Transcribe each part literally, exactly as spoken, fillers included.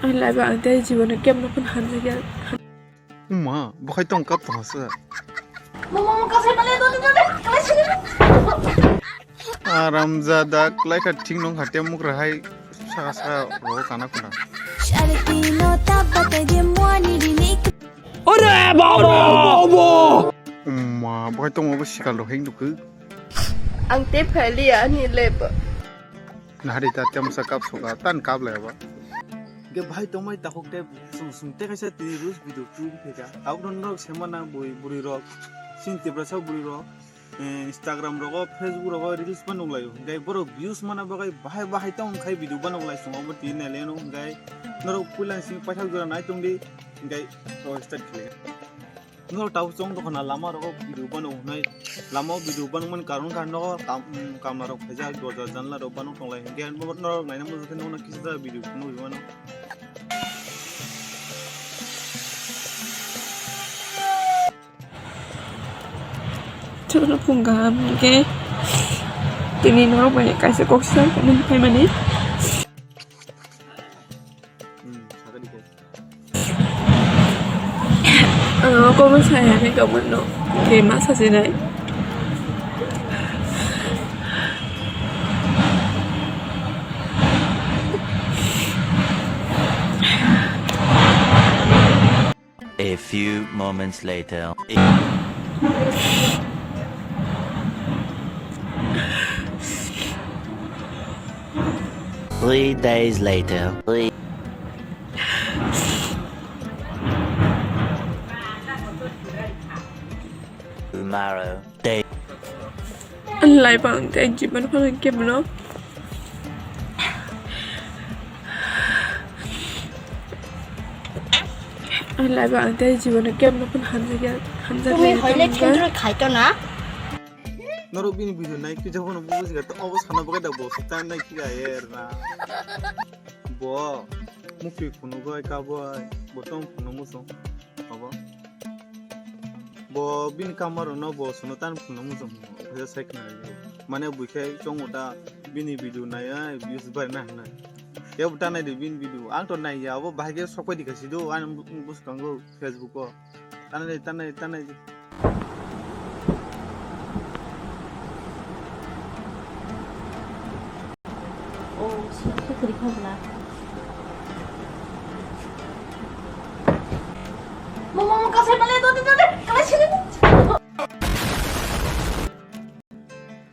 Ang laiba ang tei jiboni kemno phano hamjakya. Uma, bokhai tong kap tong hasa. Mama, mama, kasai male, dodi, dodi, kalai sini. Aramjada, klai kha thik nong kha, temuk rahai, saka saka, ro kana kuna. Ore baba, baba. Uma, bokhai tong obo sikal ro heng dukhu. Ang te phaliya ani leba. Nari ta temsa kap soka, tan kap leba. Ge bhai tongmai takhuk te sung sung te kaisa tini reels video twi pheka. Tabuk norok sema nang bui buri rok. Sin Tiprasa buri rok. Eh, Instagram rogo, Facebook rogo reels ba nuklaio. Hingkai borok views mana bagwi bahai bahai tong khai video ba nuklai sungo bo tini naileno hingkai norok puila sing paithak jora nai tongdi hingkai rok start khlai. Norok tabuk chwng dokhana lama rogo video ba nuk hnai. Lama o video ba nukmani karon kha nogo kam, kamla rok phaijak dorja janla rok ba nuk tonglai hingke norok naina muchungkhe nokno kisa video phunugwi mano. Chwngno phung kaham hwnkhe tini norok bai kaisa kok swk nung phaimani. Hmm, sakha dikhe. Ang kobo saya khe tongmano. Khe ma sajinai. A few moments later. Three days later. Tomorrow. Day. Ang laiba ang tei jiban phano kebono. Ang laiba ang tei jiban kebono phano hamjakya, hamjakya. Tumi hoile thamjak. Thendroi khaito na? Norok bini video nai kisa phano bubusi ga to obo sana bagwi da bo sita nai kisa er na. Bo mukti phunugwi kaboi bo tong phunuk muchung. Obo. Bo bini kamarokno bo sono tan phunukna muchung khaisa sai khna. Mane buikhai chongo ta bini video naiya views bai na hwnna. Kebo ta nai de bini video. Ang to naiya abo bahai khe sokpai di kha sido ani bwskango Facebook o. Tanai, tanai, tanai. Oh, si, si, kiri kha bla. Mama, mama, kasai male, dodi, dodi, kalai sini.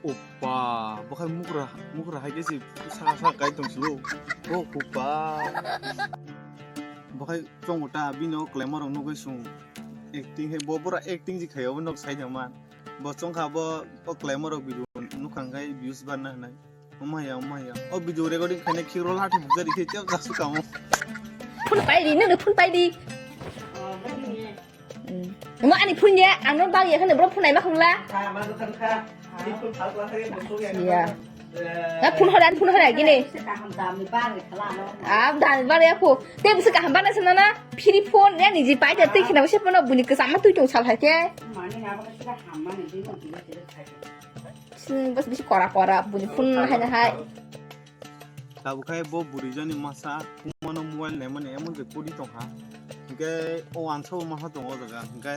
Opa, bokhai mukra, mukra hai khe si saka saka kai tong silo. Oh, opa. Bokhai chongo ta bini o claimer rok nugwi sung acting hai bo bora acting ji khayo bo nok sai jama. Bo chongkha bo o claimer rok video nukha hwnkhe views barna hwnwi. Omaya, omaya. O video recording khaina khiro lathi bujari khe tei kasu kamo. Phone pai di, nang phone pai di. Hmm. Mo ani phone ya, ano bag ya khane bro phone ai ma khumla. Ya. Na phone hora, phone hora gini. Am dami bari aku. Te bisa kaham bana sana na. Phiri phone ya niji pai da tei khina bisa phone buni kesama tu tong sal hai ke. Sini bas bisi kora kora buni phone hai na hai. Tabuk khai bo bwrwi jani masa phone mano mobile naimani emon je kodi tong ha. Hingke o wansa o masa tong o jaga. Hingke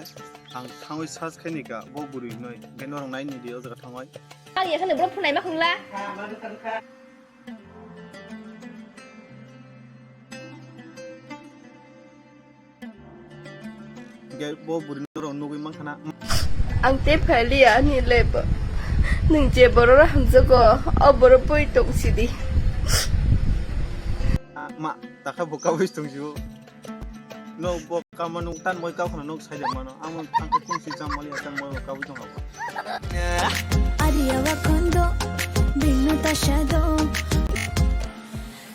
ang thangwi search khai ni ka bo bwrwi noi. Hingke norok nai ni di o jaga thangwi. Ang ya khane bro phunai ma khungla. Hingke bo bwrwi norok nugwi mankha na. Ang tei phailiya ani lebo. Nwng je borok hamjago, o borok bui tong sidi. Ma, takha bo kabui tong sio. No bo kama nung tan moi kau khana nok sai mano. Amo tangka kung si chang mali chang moi kau tong abo. Aria wa kondo, binu ta shado.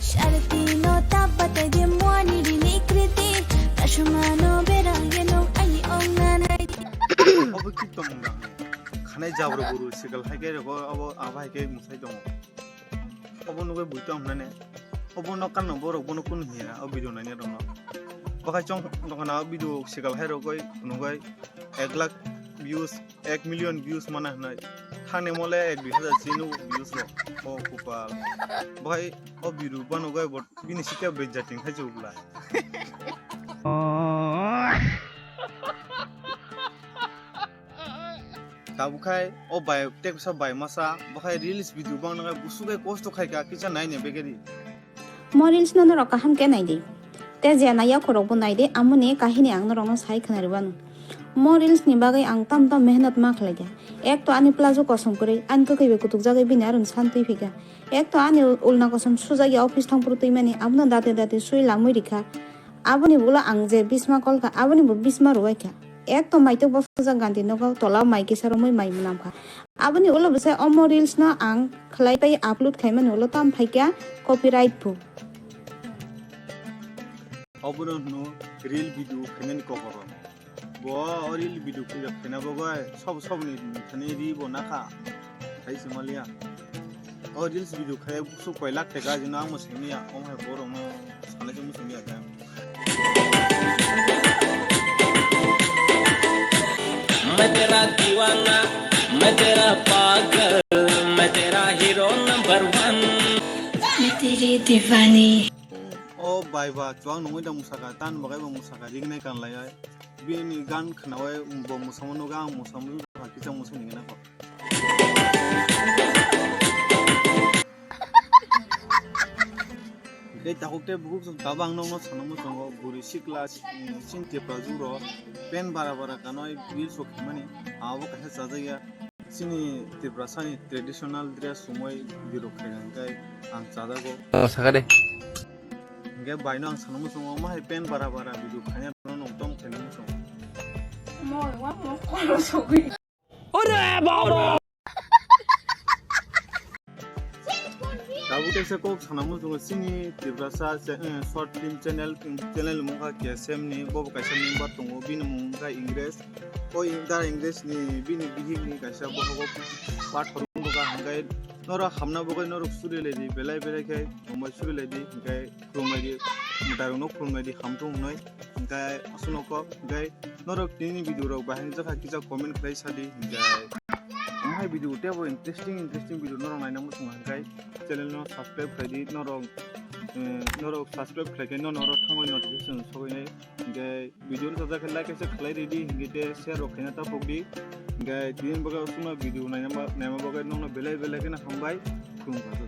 Sharti no tap batai de muani rini kriti. Kashuma no bera ye no ai ong nan hai. Obo ki tong dang. Khanai jabro guru sikal hai ke rego abo abo hai ke musai tong. Obo nugui bui tong nane. Obo no kan no borok bono kun hiya o video nanya rok no. Bakai chong tong na o video sikal hai rok goi nugai ek lakh views, ek million views mana hwnwi. Thangni mole ek dui hajar chini views rok. O kupal. Bohai o biru bano gai bot bini sikya bejati khai chukla. Tabuk khai o bai teksa bai masa bohai reels video bang nangai busu gai kosto khai ka kisa nai ne begeri. Mo reels no norok kaham khe nai di. Te je nai yakhorok bo nai di, amoni kahini ang norok no sai khwnari wano. Mo reels ni bagwi ang tam tam mehnat ma khlai kha. Ek to ani plazo kosom kwrwi, ani kwkhwi bai kutuk jagwi bini aron san twi phi kha. Ek to ani ulna kosom sujak ya office thang phuru twi mani, abono dati dati sui lamwi rikha. Aboni ulo ang je bisma kol kha, aboni bo bisma rwai kha. Ek to maitok bosojak gandi nogo tola mai kisa romwi mai mwnam kha. Aboni ulo bwsai omo reels no ang khlai pai upload khaimani ulo tam phaikha copyright bo. Obono hwno reel video khainani kokoro. Bo o reel video khaina bagwi sob sobni thani ri bo nakha. Hai se maliya. O reels video khai busu koi lakh taka jino ang mwsangni ya. Omo hai borok no sanai se mwsangni ya khe. मैं तेरा दीवाना, मैं तेरा पागल, मैं तेरा hero number one. मैं तेरी दीवानी। O bai ba, chuang nungwi da musaka, tan bagai ba musaka, ring nai kan lai ai. Bini gan khnawi bo musamo nuga, ang musamo nuga, kisa musa ningna ko. Tei takhuk tei bukhuk chwng tabang nokno sanamo chwngo bwrwi sikla, mm, chini Tiprajwk rok pen bara bara kanwi reels rok khaimani, abo kaisa chajakya chini Tiprasani traditional dress sumui birok khaikha hwnkhe ang chajago. O sakha de. Hwnkhe baino ang sanamo chwngo, omo hai pen bara bara birok khaina rokno nwng tom khainamo chwngo. Mo wa mo khoro sogwi. Ore baba! Tabuk kaisa kok sana muchungo chini Tiprasa cha-, eh, short film channel, channel mungkha K S M ni, bobo kaisa member tongo, bini mung wngkha Ingres. O Ing-, da Ingres ni bini bihik ni kaisa bohogo part phoro wngkha, hwnkhe norok hamna bagwi norok suri lai di, belai belai khe tongbai suri lai di, hwnkhe khulumlai di, mwtai rokno khulumlai di, hamthung hwnwi, hwnkhe aswkno kok, hwnkhe norok tini video rok bahai wngjakha kisa comment khlai sa di, hwnkhe omo hai video teibo interesting interesting video norok naina muchungo hwnkhe channel no subscribe khlai di, norok, eh, norok subscribe khlai khe no norok thangwi notification sogwi nai, hwnkhe video no sajak khe like kaisa khlai ridi, hwnkhe tei share rok khaina ta pok di, hwnkhe tini bagwi aswkno video naina ba-, naima bagwi nokno belai belai kheno hambai, khulumkha.